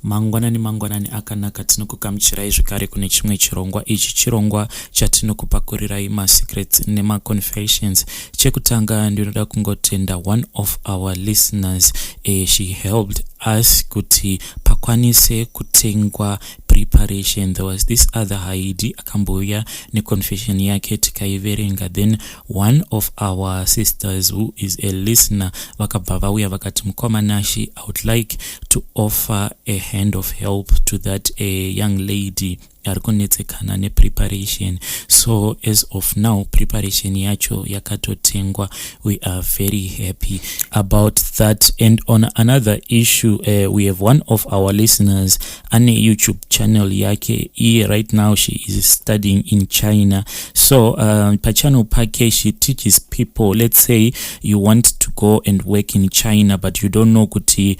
Mangwanani mangwanani akanaka, tinokugamuchirai zvekare kune chimwe chirongwa. Ichi chirongwa chatinokupakurirai masecrets nemaconfessions. Chekutanga, ndinoda kungotenda one of our listeners. She helped us kuti pakwanise kutengwa preparation. There was this other haidi akambouya neconfession yake, tikaiverenga. Then one of our sisters who is a listener vakabva vauya vakati, "Mukoma Nashi, I would like to offer a hand of help to that a young lady ari kunetsekana nepreparation." So as of now, preparation yacho yakatotengwa. We are very happy about that. And on another issue, we have one of our listeners ane YouTube channel yake iye. Right now she is studying in China. So pachannel pake she teaches people. Let's say you want to go and work in China, but you don't know kuti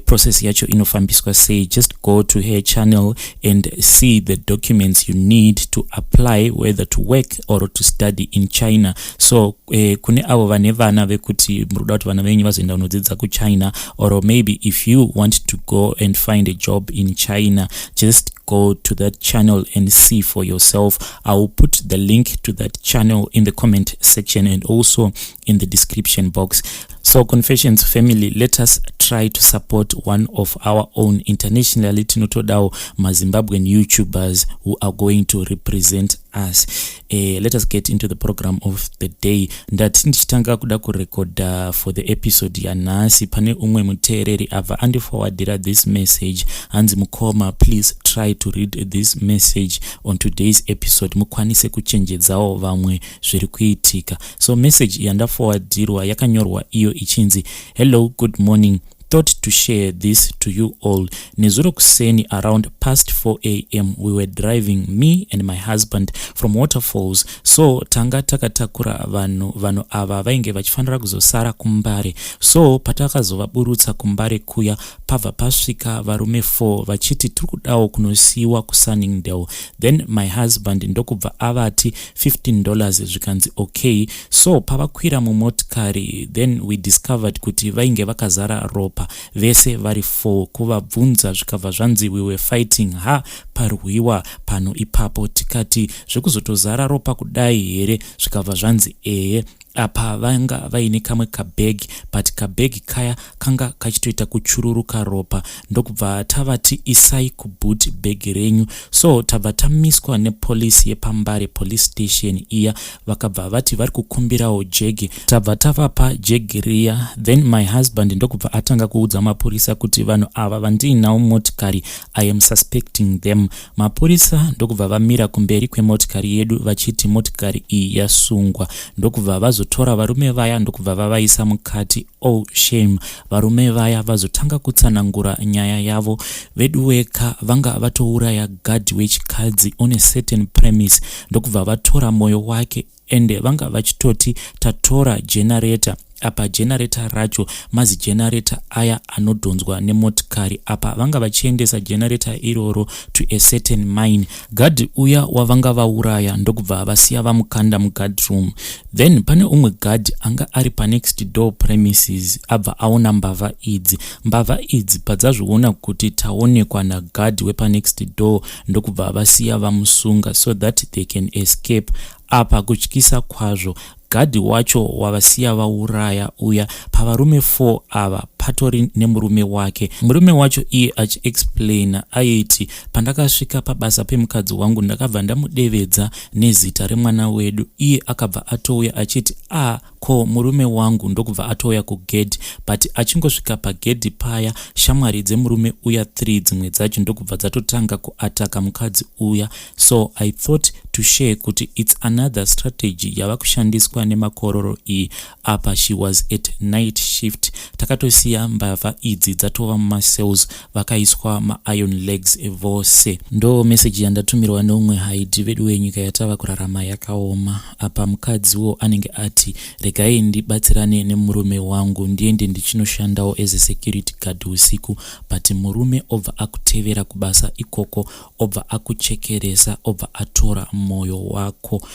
process yacho inofambiswa sei. Just go to her channel and see the documents you need to apply, whether to work or to study in China. So kune avo vane vana vekuti muri kuda kuti vana venyu vazoenda kunodzidza kuChina, or maybe if you want to go and find a job in China, just go to that channel and see for yourself. I will put the link to that channel in the comment section and also in the description box. So Confessions family, let us try to support one of our own. Internationally, tinotodawo maZimbabwean YouTubers who are going to represent us. Let us get into the program of the day. Ndati ndichitanga kuda kurekodha for the episode yanhasi, pane umwe muteereri abva andiforwardira this message. Hanzi, "Mukoma, please try to read this message on today's episode, mukwanise kuchenjedzawo vamwe zviri kuitika." So message yandaforwardirwa yakanyorwa iyo ichinzi, "Hello, good morning. Thought to share this to you all. Nezuro kuseni around past 4 a.m., we were driving, me and my husband, from Waterfalls. So tanga takatakura vanhu. Vanhu ava vainge vachifanira kuzosara kuMbare. So patakazovaburutsa kuMbare kuya, pabva pasvika varume 4 vachiti tiri kudawo kunosiyiwa kuSunningdale. Then my husband ndokubva avati $15, zvikanzi okay. So pavakwira mumotikari, then we discovered kuti vainge vakazara ropa vese vari 4. Kuvabvunza, zvikabva zvanzi we were fighting. Ha, parwiwa pano ipapo. Tikati zvekuzotozara ropa kudai here? Zvikabva zvanzi ehe. Apa vanga vaine kamwe kabhegi, but kabhegi kaya kanga kachitoita kuchururuka ropa. Ndokubva tavati isai kuboot bhegi renyu. So tabva tamiswa nepolisi yepaMbare police station iya. Vakabva vati vari kukumbirawo jegi. Tabva tavapa jegi riya. Then my husband ndokubva atanga kuudza mapurisa kuti vanhu ava vandiinawo motikari, I am suspecting them. Mapurisa ndokubva vamira kumberi kwemotikari yedu vachiti motikari iyi yasungwa. Ndokubva vazotora varume vaya, ndokubva vavaisa mukati. Oh shame, varume vaya vazotanga kutsanangura nyaya yavo. Vedu weka, vanga vatouraya gadhi wechikadzi on a certain premise, ndokubva vatora mwoyo wake. Ende vanga vachitoti tatora generator. Apa generator racho mazigenerator aya anodhonzwa nemotikari. Apa vanga vachiendesa generator iroro to a certain mine. Gadhi uya wavanga vauraya, ndokubva vasiya vamukanda muguardroom. Then pane umwe gadhi anga ari panext door premises, abva aona mbavha idzi. Mbavha idzi padzazviona kuti taonekwa nagadhi wepanext door, ndokubva vasiya vamusunga so that they can escape. Apa kutyisa kwazvo, gadhi wacho wavasiya vauraya uya, pavarume 4 ava patori nemurume wake. Murume wacho iye achiexplaina aiti, pandakasvika pabasa pemukadzi wangu, ndakabva ndamudevedza nezita remwana wedu. Iye akabva atouya achiti, a ah, ko murume wangu? Ndokubva atouya kugedhi. But achingosvika pagedhi paya, shamwari dzemurume uya 3 dzimwe dzacho ndokubva dzatotanga kuataka mukadzi uya. So I thought to share kuti it's another strategy yava kushandiswa nemakororo iyi. Apa she was at night shift. Takatosiya mbavha idzi dzatova mumacells, vakaiswa mairon legs vose." Ndo meseji yandatumirwa neumwe haidi vedu wenyika yatava kurarama yakaoma. Apa mukadziwo anenge ati, regai ndibatsirane nemurume wangu, ndiende ndichinoshandawo as a security guard usiku, but murume obva akutevera kubasa ikoko, obva akuchekeresa, obva atora mwoyo wako.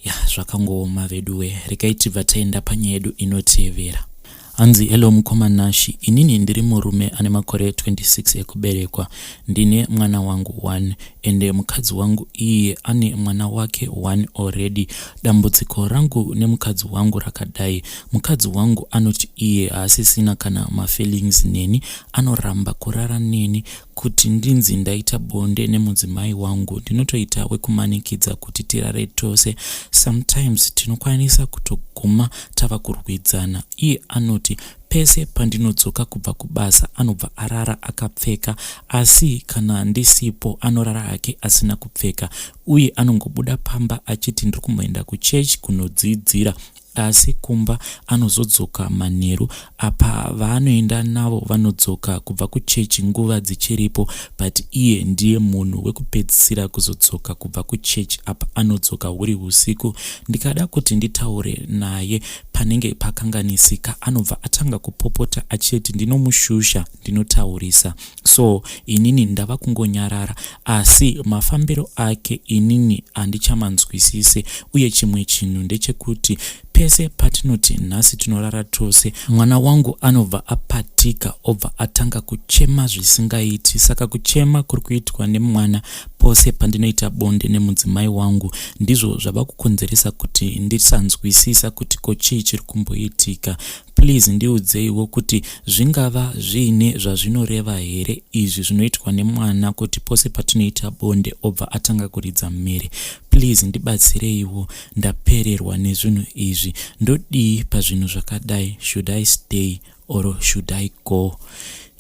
Ya, zvakangooma veduwe. Regai tibva taenda panyaya yedu inotevera. Hanzi, "Hello mukoma Nashi, inini ndiri murume ane makore 26 ekuberekwa. Ndine mwana wangu 1, ende mukadzi wangu iye ane mwana wake 1 already. Dambudziko rangu nemukadzi wangu rakadai: mukadzi wangu anoti iye haasisina kana mafeelings neni, anoramba kurara neni. Kuti ndinzi ndaita bonde nemudzimai wangu, ndinotoita wekumanikidza kuti tirare tose. Sometimes tinokwanisa kutoguma tava kurwidzana. Iye anoti pese pandinodzoka kubva kubasa, anobva arara akapfeka, asi kana ndisipo anorara hake asina kupfeka, uye anongobuda pamba achiti ndiri kumboenda kuchechi kunodzidzira, asi kumba anozodzoka manheru. Apa vaanoenda navo vanodzoka kubva kuchechi nguva dzichiripo, but iye ndiye munhu wekupedzisira kuzodzoka kubva kuchechi. Apa anodzoka huri usiku. Ndikada kuti nditaure naye panenge pakanganisika, anobva atanga kupopota achiti ndinomushusha, ndinotaurisa. So inini ndava kungonyarara, asi mafambiro ake inini handichamanzwisise. Uye chimwe chinhu ndechekuti pese patinoti nhasi tinorara tose, mwana wangu anobva apatika, obva atanga kuchema zvisingaiti. Saka kuchema kuri kuitwa nemwana pose pandinoita bonde nemudzimai wangu ndizvo zvava kukonzeresa kuti ndisanzwisisa kuti ko chii chiri kumboitika. Please ndiudzeiwo kuti zvingava zviine zvazvinoreva here izvi zvinoitwa nemwana, kuti pose patinoita bonde obva atanga kuridza mhere. Please ndibatsireiwo, ndapererwa nezvinhu izvi. Ndodii pazvinhu zvakadai? Should I stay or should I go?"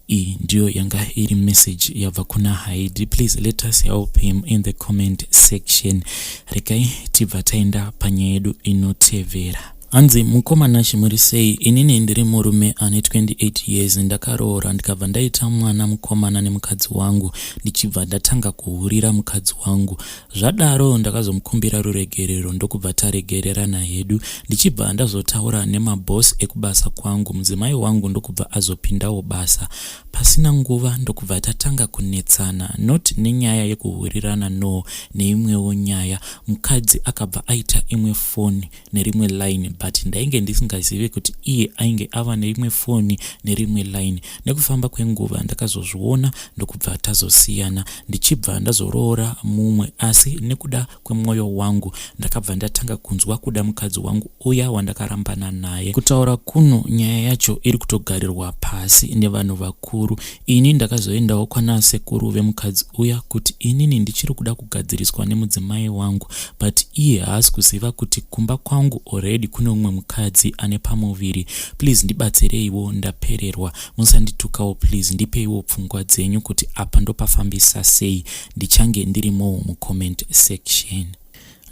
Iyi ndiyo yanga iri message yabva kuna Haidi. Please let us help him in the comment section. Regai tibva taenda panyaya yedu inotevera. Hanzi, "Mukoma Nashi, muri sei? Inini ndiri murume ane 28 years, ndakaroora, ndikabva ndaita mwana mukomana nemukadzi wangu, ndichibva ndatanga kuhurira mukadzi wangu. Zvadaro ndakazomukumbira ruregerero, ndokubva taregererana hedu, ndichibva ndazotaura nemabhosi ekubasa kwangu, mudzimai wangu ndokubva azopindawo basa. Pasina nguva ndokubva tatanga kunetsana, not nenyaya yekuhurirana, no, neimwewo nyaya. Mukadzi akabva aita imwe foni nerimwe line, but ndainge ndisingazivi kuti iye ainge ava neimwe foni nerimwe line. Nekufamba kwenguva ndakazozviona, ndokubva tazosiyana, ndichibva ndazoroora mumwe. Asi nekuda kwemwoyo wangu ndakabva ndatanga kunzwa kuda mukadzi wangu uya wandakarambana naye. Kutaura kuno nyaya yacho iri kutogarirwa pasi nevanhu vakuru. Ini ndakazoendawo kwana sekuru vemukadzi uya kuti inini ndichiri kuda kugadziriswa nemudzimai wangu, but iye haasi kuziva kuti kumba kwangu already kune umwe mukadzi ane pamuviri. Please ndibatsireiwo, ndapererwa. Musanditukawo please, ndipeiwo pfungwa dzenyu kuti apa ndopafambisa sei. Ndichange ndirimowo mucomment section."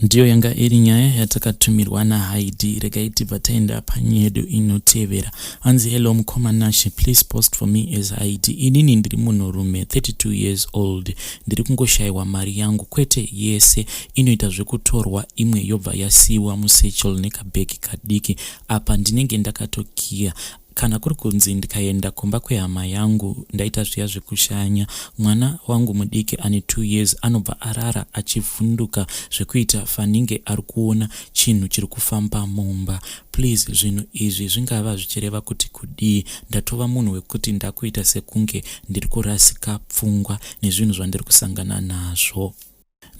Ndiyo yanga iri nyaya yatakatumirwa naHaidi. Regai tibva taenda panyaya yedu inotevera. Hanzi, "Hello mukoma Nashi, please post for me as Haidi. Inini ndiri munhurume, 32 years old. Ndiri kungoshayiwa mari yangu, kwete yese, inoita zvekutorwa, imwe yobva yasiyiwa musatchel nekabhegi kadiki. Apa ndinenge ndakatokiya. Kana kuri kunzi ndikaenda kumba kwehama yangu, ndaita zviya zvekushanya, mwana wangu mudiki ane 2 years anobva arara achivhunduka zvekuita fanike ari kuona chinhu chiri kufamba mumba. Please, zvinhu izvi zvingava zvichireva kuti kudii? Ndatova munhu wekuti ndakuita sekunge ndiri kurasika pfungwa nezvinhu zvandiri kusangana nazvo."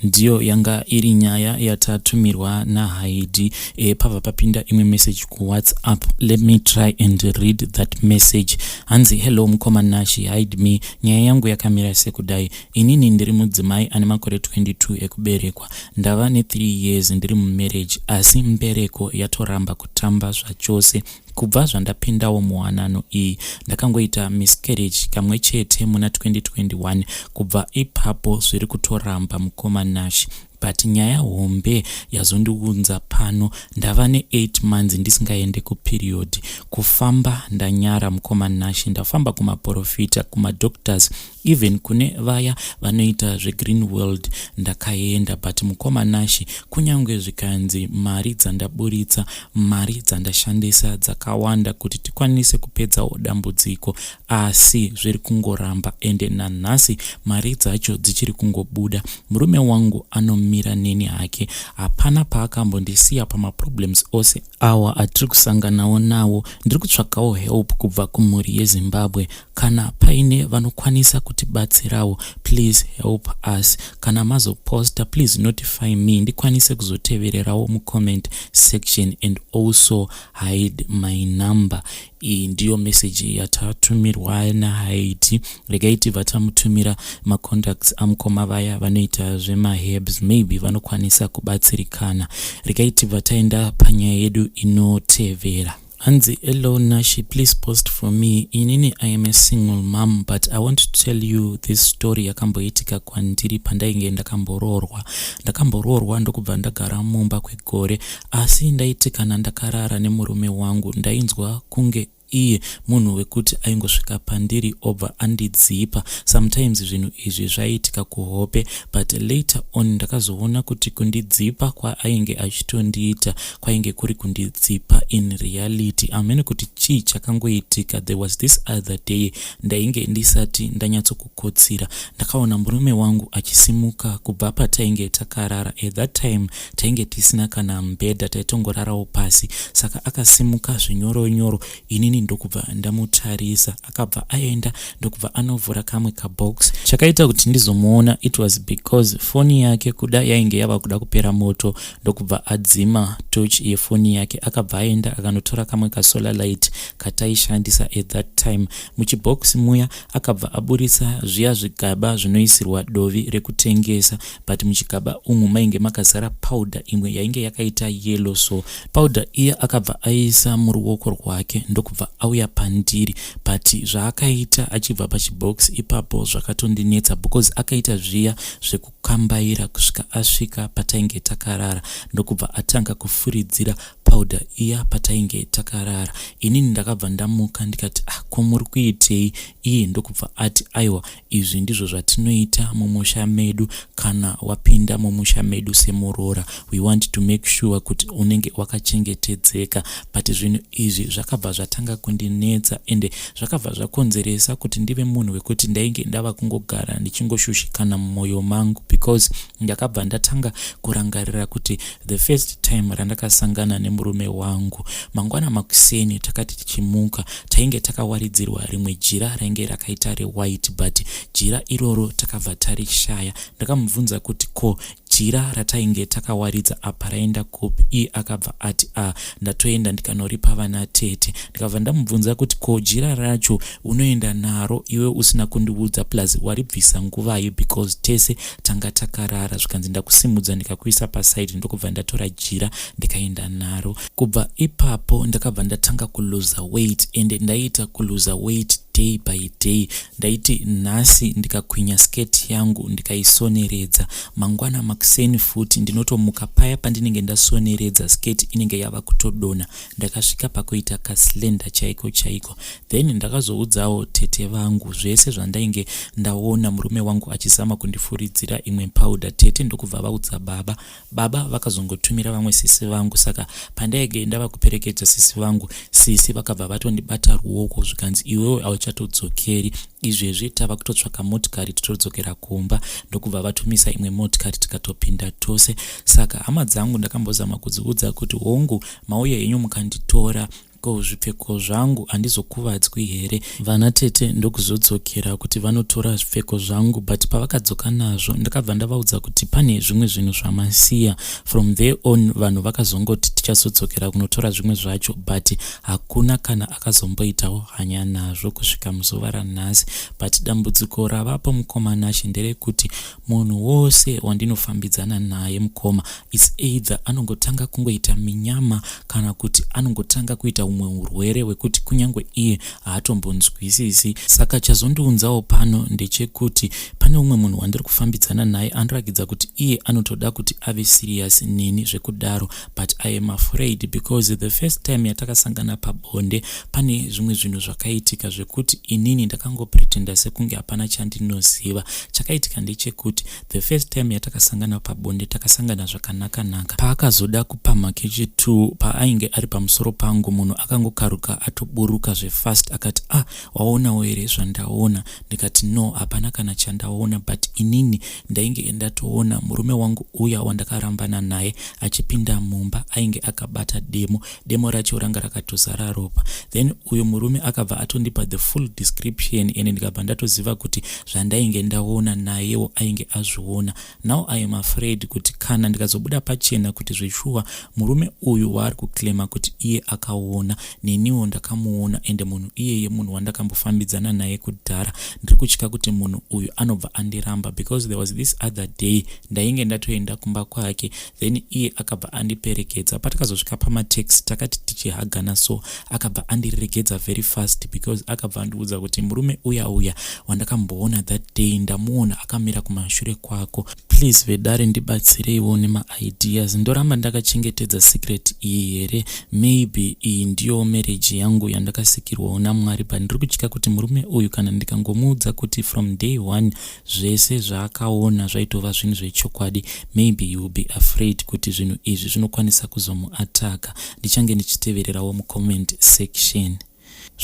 Ndiyo yanga iri nyaya yatatumirwa naHaidi. Pabva papinda imwe message kuWhatsApp. Let me try and read that message. Hanzi, "Hello mukoma Nashi, hide me. Nyaya yangu yakamira sekudai: inini ndiri mudzimai ane makore 22 ekuberekwa. Ndava ne3 years ndiri mumarriage, asi mbereko yatoramba kutamba zvachose. Kubva zvandapindawo muwanano iyi, ndakangoita miscarriage kamwe chete muna 2021. Kubva ipapo zviri kutoramba, mukoma Nash. But nyaya hombe yazondiunza pano, ndava ne8 months ndisingaende kuperiod. Kufamba ndanyara, mukoma Nash. Ndafamba kumaprofita, kumadoctors, even kune vaya vanoita zvegreen world ndakaenda. But mukoma Nash, kunyange zvikanzi mari dzandaburitsa, mari dzandashandisa dzakawanda kuti tikwanise kupedzawo dambudziko, asi zviri kungoramba, ende nanhasi mari dzacho dzichiri kungobuda. Murume wangu anomira. akamira neni hake. Hapana paakambondisiya pamaproblems ose awa atiri kusanganawo nawo. Ndiri kutsvakawo help kubva kumhuri yeZimbabwe. Kana paine vanokwanisa kutibatsirawo, please help us. Kana mazoposta, please notify me ndikwanise kuzotevererawo mucomment section, and also hide my number. Iyi ndiyo meseji yatatumirwa naHaiti. Regai tibva tamutumira macontacts amukoma vaya vanoita zvemaherbs, maybe vanokwanisa kubatsirikana. Regai tibva taenda panyaya yedu inotevera. Hanzi, "Hello Nashi, please post for me. Inini I am a single mom, but I want to tell you this story yakamboitika kwandiri pandainge ndakamboroorwa. Ndakamboroorwa ndokubva ndagara mumba kwegore, asi ndaiti kana ndakarara nemurume wangu, ndainzwa kunge iye munhu wekuti aingosvika pandiri obva andidzipa. Sometimes zvinhu izvi zvaiitika kuhope, but later on ndakazoona kuti kundidzipa kwaainge achitondiita kwainge kuri kundidzipa in reality. Amene kuti chii chakangoitika. There was this other day, ndainge ndisati ndanyatsokukotsira, ndakaona murume wangu achisimuka kubva patainge takarara. At that time tainge tisina kana mubhedha, taitongorarawo pasi. Saka akasimuka zvinyoronyoro, inini ndokubva ndamutarisa. Akabva aenda ndokubva anovhura kamwe kabox. Chakaita kuti ndizomuona, it was because foni yake kuda yainge yava kuda kupera moto, ndokubva adzima torch yefoni yake. Akabva aenda akanotora kamwe kasolar light kataishandisa at that time. Muchibhokisi muya akabva aburisa zviya zvigaba zvinoisirwa dovi rekutengesa, but muchigaba umu mainge makazara powder imwe yainge yakaita yellow. So powder iya akabva aisa muruoko rwake, ndokubva auya pandiri. But zvaakaita achibva pachibhokisi ipapo zvakatondinetsa, because akaita zviya zvekukambaira kusvika asvika patainge takarara, ndokubva atanga kufuridzira powder iya patainge takarara. Inini ndakabva ndamuka ndikati, 'Ah, ko muri kuitei?' Iye ndokubva ati, 'Aiwa, izvi ndizvo zvatinoita mumusha medu. Kana wapinda mumusha medu semuroora, we want to make sure kuti unenge wakachengetedzeka.' But zvinhu izvi zvakabva zvatanga kundinetsa, ende zvakabva zvakonzeresa kuti ndive munhu wekuti ndainge ndava kungogara ndichingoshushikana mumwoyo mangu, because ndakabva ndatanga kurangarira kuti the first time randakasangana nemurume wangu, mangwana makuseni takati tichimuka, tainge takawaridzirwa rimwe jira rainge rakaita rewhite, but jira iroro takabva tarishaya. Ndakamubvunza kuti ko jira ratainge takawaridza apa raenda kupi? Iye akabva ati, 'A, ndatoenda ndikanoripa vana tete.' Ndikabva ndamubvunza kuti ko jira racho unoenda naro iwe usina kundiudza, plus waribvisa nguvai, because tese tanga takarara? Zvikanzi, 'Ndakusimudza ndikakuisa paside, ndokubva ndatora jira ndikaenda naro.' Kubva ipapo ndakabva ndatanga kuluza weight, ende ndaiita kuluza weight day by day. Ndaiti nhasi ndikakwinya sketi yangu ndikaisoneredza, mangwana makuseni futi ndinotomuka paya pandinenge ndasoneredza, sketi inenge yava kutodonha. Ndakasvika pakuita kaslender chaiko chaiko. Then ndakazoudzawo tete vangu zvese zvandainge ndaona murume wangu achizama kundifuridzira imwe powder. Tete ndokubva vaudza baba. Baba vakazongotumira vamwe sisi vangu. Saka pandainge ndava kuperekedza sisi vangu, sisi vakabva vatondibata ruoko, zvikanzi, 'Iwewe hauchatodzokeri izvezvi, tava kutotsvaka motikari titodzokera kumba.' Ndokubva vatumisa imwe motikari, tikatopinda tose. Saka hama dzangu ndakambozama kudziudza kuti hongu, mauya henyu mukanditora, ko zvipfeko zvangu handizokuvadzwi here? Vana tete ndokuzodzokera kuti vanotora zvipfeko zvangu, but pavakadzoka nazvo ndakabva ndavaudza kuti pane zvimwe zvinhu zvamasiya. From there on vanhu vakazongoti tichazodzokera kunotora zvimwe zvacho, but hakuna kana akazomboitawo hanya nazvo kusvika muzuva ranhasi. But dambudziko ravapo, mukoma Nashe, nderekuti munhu wose wandinofambidzana naye, mukoma, it's either anongotanga kungoita minyama kana kuti anongotanga kuita umwe urwere hwekuti kunyange iye haatombonzwisisi. Saka chazondiunzawo pano ndechekuti pane umwe munhu wandiri kufambidzana naye anoratidza kuti iye anotoda kuti ave serious neni zvekudaro, but I am afraid because the first time yatakasangana pabonde, pane zvimwe zvinhu zvakaitika zvekuti inini ndakangopretenda sekunge hapana chandinoziva. Chakaitika ndechekuti the first time yatakasangana pabonde, takasangana zvakanaka-naka. Paakazoda kupamha kechi2, paainge ari pamusoro pangu, munhu Akangokaruka atoburuka zvefast, akati, "Ah, waonawo here zvandaona?" Ndikati, "No, hapana kana chandaona." But inini ndainge ndatoona murume wangu uya wandakarambana naye achipinda mumba, ainge akabata demo. Demo racho ranga rakatozara ropa. Then uyu murume akabva atondipa the full description, ende ndikabva ndatoziva kuti zvandainge ndaona nayewo ainge azviona. Now I am afraid kuti kana ndikazobuda pachena kuti zveshuwa murume uyu waari kuclaima kuti iye akaona, neniwo ndakamuona, ende munhu iyeye munhu wandakambofambidzana naye kudhara, ndiri kutya kuti munhu uyu anobva andiramba, because there was this other day ndainge ndatoenda kumba kwake, then iye akabva andiperekedza. Patakazosvika pamataxi, takati tichihagana so, akabva andiregedza very fast, because akabva andiudza kuti, "Murume uya uya wandakamboona that day, ndamuona akamira kumashure kwako. Please vedare, ndibatsireiwo nemaideas. Ndoramba ndakachengetedza secret iyi here? Maybe iyi ndiyo marriage yangu yandakasikirwawo naMwari, but ndiri kutya kuti murume uyu kana ndikangomuudza kuti from day one zvese zvaakaona zvaitova zvinhu zvechokwadi, maybe he will be afraid kuti zvinhu izvi zvinokwanisa kuzomuataka. Ndichange ndichitevererawo mucomment section."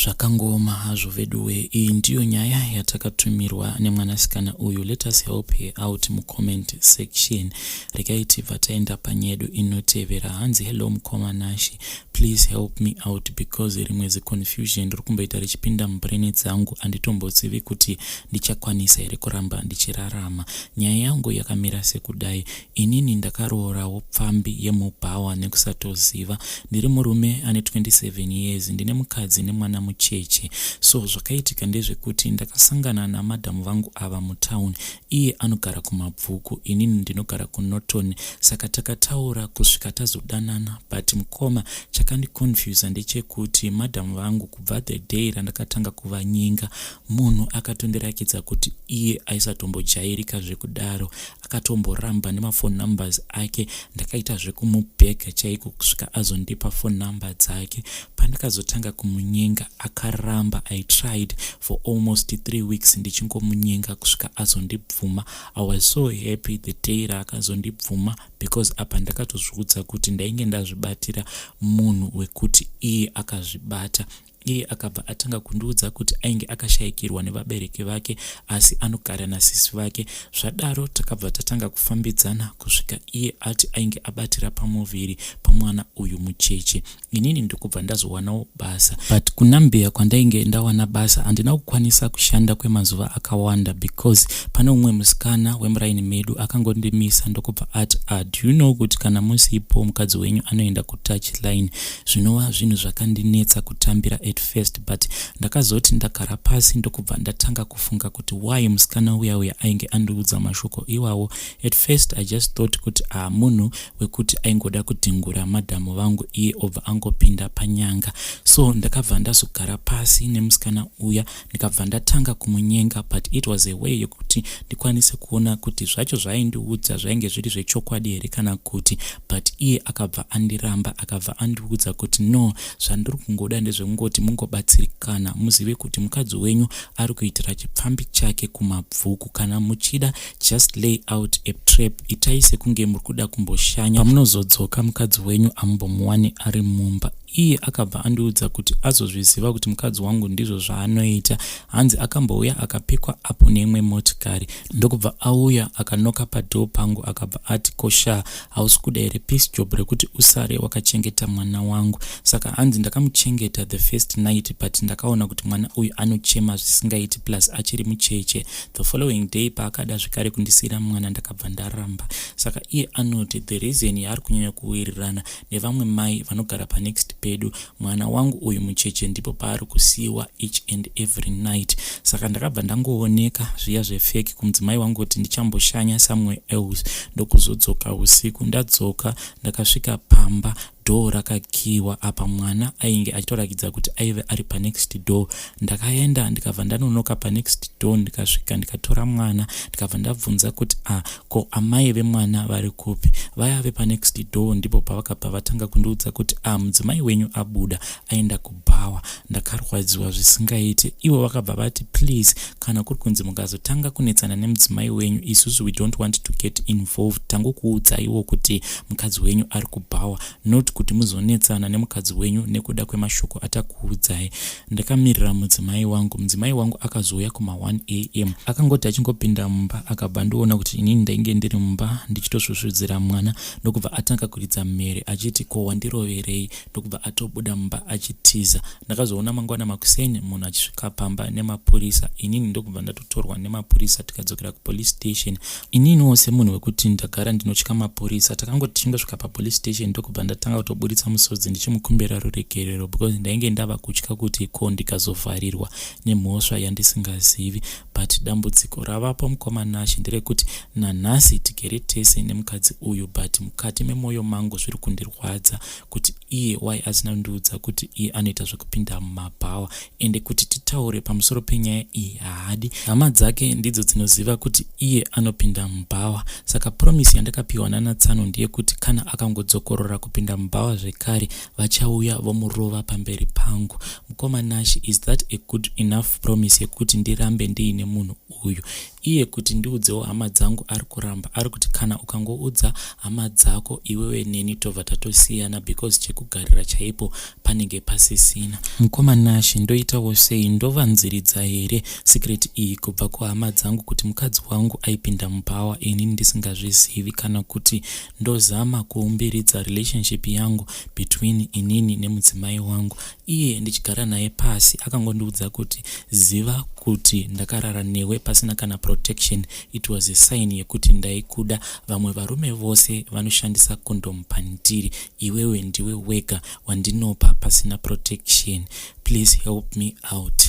Zvakangoma hazvo veduwe. Iyi ndiyo nyaya yatakatumirwa nemwanasikana uyu. Let us help her out mucomment section. Regai tibva taenda panyedu inotevera. Hanzi, "Hello mukoma Nashi, please help me out because rimwe ziconfusion riri kumboita richipinda mubrain dzangu, handitombozivi kuti ndichakwanisa here kuramba ndichirarama. Nyaya yangu yakamira sekudai. Inini ndakaroorawo pfambi yemubhawa nekusatoziva. Ndiri murume ane 27 years, ndine mukadzi nemwana mucheche. So zvakaitika ndezvekuti ndakasangana namadhamu vangu ava mutauni. Iye anogara kuMabvuku, inini ndinogara kuNorton. Saka takataura kusvika tazodanana. But mukoma, chakandiconfusa ndechekuti madhamu vangu, kubva the day randakatanga kuvanyenga, munhu akatondirakidza kuti iye aisatombojairika zvekudaro. Akatomboramba nemafone numbers ake. Ndakaita zvekumubhega chaiko kusvika azondipa phone number dzake. Pandakazotanga kumunyenga, akaramba. I tried for almost 3 weeks ndichingomunyenga kusvika azondibvuma. I was so happy the day raakazondibvuma, because apa ndakatozviudza kuti ndainge ndazvibatira munhu wekuti iye akazvibata. Iye akabva atanga kundiudza kuti ainge akashayikirwa nevabereki vake, asi anogara nasisi vake. Zvadaro takabva tatanga kufambidzana kusvika iye ati ainge abatira pamuviri pamwana uyu mucheche. Inini ndikubva ndazowanawo basa, but kuNambia kwandainge ndawana basa handina kukwanisa kushanda kwemazuva akawanda, because pane umwe musikana wemuraini medu akangondimisa, ndokubva ati, "Ah, do you know kuti kana musipo mukadzi wenyu anoenda kutouch line?" Zvinova zvinhu zvakandinetsa kutambira at first, but ndakazoti ndagara pasi, ndokubva ndatanga kufunga kuti why musikana uya uya ainge andiudza mashoko iwawo. At first I just thought kuti, ah, munhu wekuti aingoda kudhingura madhamu vangu, iye obva angopinda panyanga. So ndakabva ndazogara pasi nemusikana uya, ndikabva ndatanga kumunyenga, but it was a way yekuti ndikwanise kuona kuti zvacho zvaaindiudza zvainge zviri zvechokwadi here kana kuti. But iye akabva andiramba, akabva andiudza kuti, "No, zvandiri kungoda ndezvekungoti mungobatsirikana, muzive kuti mukadzi wenyu ari kuitira chipfambi chake kuMabvuku. Kana muchida, just lay out a trap. Itai sekunge muri kuda kumboshanya. Pamunozodzoka, mukadzi wenyu amumbomuwani ari mumba." Iye akabva andiudza kuti azozviziva kuti mukadzi wangu ndizvo zvaanoita. Hanzi akambouya akapikwa apo neimwe motikari, ndokubva auya akanoka padoor pangu, akabva ati, "Kosha, hausi kuda here piece job rekuti usare wakachengeta mwana wangu?" Saka hanzi ndakamuchengeta the first night, but ndakaona kuti mwana uyu anochema zvisingaiti, plus achiri mucheche. The following day paakada zvekare kundisiyira mwana, ndakabva ndaramba. Saka iye anoti the reason yaari kunyanya kuwirirana nevamwe mai vanogara panext pedu, mwana wangu uyu mucheche ndipo paari kusiyiwa each and every night. Saka ndakabva ndangooneka zviya zvefake kumudzimai wangu kuti ndichamboshanya somewhere else, ndokuzodzoka usiku. Ndadzoka, ndakasvika pamba door rakakiwa. Apa mwana ainge achitorakidza kuti aive ari panext door. Ndakaenda, ndikabva ndanonoka panext door, ndikasvika, ndikatora mwana, ndikabva ndabvunza kuti, "A, ko amai vemwana vari kupi?" Vaya vepanext door ndipo pavakabva vatanga kundiudza kuti, "A, mudzimai wenyu abuda aenda kubhawa." Ndakarwadziwa zvisingaiti. Ivo vakabva vati, "Please, kana kuri kunzi mukazotanga kunetsana nemudzimai wenyu, isusu we don't want to get involved. Tangokuudzaiwo kuti mukadzi wenyu ari kubhawa, not Kuti muzonetsana nemukadzi wenyu nekuda kwemashoko atakuudzai. Ndakamirira mudzimai wangu. Mudzimai wangu akazouya kuma 1 am. Akangoti achingopinda mumba akabva andiona kuti inini ndainge ndiri mumba ndichitosvusvudzira mwana ndokubva atanga kuridza mhere achiti ko wandiroverei ndokubva atobuda mumba achitiza. Ndakazoona mangwana makuseni munhu achisvika pamba nemapurisa inini ndokubva ndatotorwa nemapurisa tikadzokera kupolice station. Ininiwo semunhu wekuti ndagara ndinotya mapurisa takangoti tichingosvika papolice station ndokubva ndatanga kutoburitsa musodzi ndichimukumbira ruregerero because ndainge ndava kutya kuti ko ndikazovharirwa nemhosva yandisingazivi. But dambudziko ravapo mukoma Nashe nderekuti nanhasi tigere tese nemukadzi uyu but mukati memoyo mangu zviri kundirwadza kuti iye why asina kundiudza kuti iye anoita zvekupinda mumabhawa ende kuti titaure pamusoro penyaya iyi haadi. Hama dzake ndidzo dzinoziva kuti iye anopinda mubhawa saka promise yandakapiwa nana tsano ndeyekuti kana akangodzokorora kupinda mubhawa zvekare vachauya vomurova pamberi pangu. Mukoma Nashy is that a good enough promise yekuti ndirambe ndiine munhu uyu? Iye kuti ndiudzewo hama dzangu ari kuramba ari kuti kana ukangoudza hama dzako iwewe neni tobva tatosiyana because chekugarira chaipo panenge pasisina. Mukoma Nashy ndoitawo sei ndovanziridza here secret iyi kubva kuhama dzangu kuti mukadzi wangu aipinda mubhawa ini ndisingazvizivi kana kuti ndozama kuumbiridza relationship yangu between inini nemudzimai wangu iye ndichigara naye pasi akangondiudza kuti ziva kuti ndakarara newe pasina kana protection it was a sign yekuti ndaikuda vamwe varume vose vanoshandisa condom pandiri iwewe ndiwe wega wandinopa pasina protection please help me out.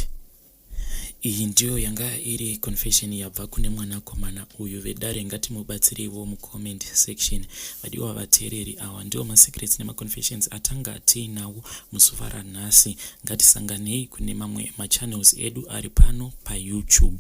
Iyi ndiyo yanga iri confession yabva kune mwanakomana uyu. Vedare ngatimubatsireiwo mucomment section. Vadiwa vateereri awa ndiwo masecrets nemaconfessions atanga tiinawo muzuva ranhasi. Ngatisanganei kune mamwe machannels edu ari pano paYouTube.